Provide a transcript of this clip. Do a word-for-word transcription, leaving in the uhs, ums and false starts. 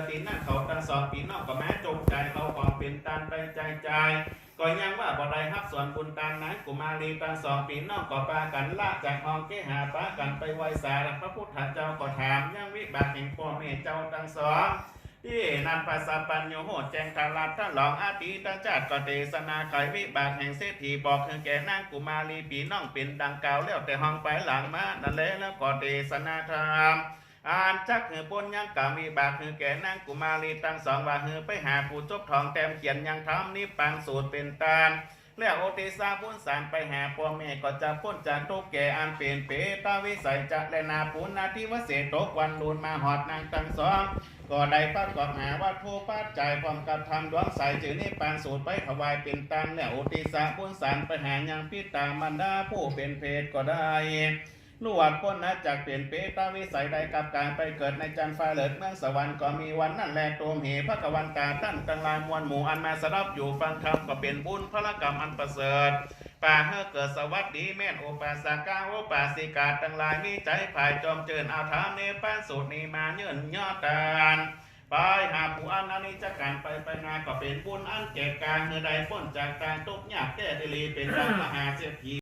ตีนั้นเขาตังสองพี่น้องก็มาจงใจเขาของเป็นตานไปใจใจ ก็ยังว่าบ่ได้ฮับส่วนบุญตานนางกุมารีตังสองพี่น้องก็ปากันละจากห้องเกหาปากันไปไหว้สาพระพุทธเจ้าก็ถามยังวิบากแห่งพ่อแม่เจ้าตังสอง ที่นั้นพระสัพพัญญูโหดแจ้งทารัตถะหลองอดีตชาติก็เทศนาไขวิบากแห่งเศรษฐีบอกคือแก่นางกุมารีพี่น้องเป็นดังกล่าวแล้วแต่ห้องไปหลังมานั่นแหละแล้วก็เทศนาธรรม อันจักหือปุญยังกรรมวิบากหือแก่นางกุมารีตังสองว่าหือไปหาผู้จบทองแต้มเขียนยังธรรมนิพพานสูตรเป็นตาน แล้วอุทิศบุญสารไปหาพ่อแม่ก็จะพ้นจากทุกข์แก่อันเป็นเปตวิสัยจะและนาปุณณทิวเสตกวันลูนมาหอดนางตังสอง ก็ได้ประกอบหาวัตถุปัจจัยพร้อมกับทำดวงใสจือนิพพานสูตรไปถวายเป็นตานแล้วอุทิศบุญสารไปหายังปิตามารดาผู้เป็นเพศก็ได้ ลวดพ้นนะจากเป็นเปตวิสัยได้กับการไปเกิดในจันฟ้าเลิศเมืองสวรรค์ก็มีวันนั้นแลตูมเหพระกวันตาท่านตังหลายมวลหมู่อันมาสดับอยู่ฟังธรรมก็เป็นบุญพระกรรมอันประเสริฐป่าเฮอเกิดสวัสดีแม่นอุปาสกาอุปาสิกาตังหลายมีใจผายจอมเจิญเอาธรรมในพระสูตรนี้มาเยื่นยอดตานไปหาผู้อันอนิจจการไปไปนาก็เป็นบุญอันแก่กาเมื่อได้พ้นจากตางทุกข์ยากแก้ดีลีเป็นดังมหาเศรษฐี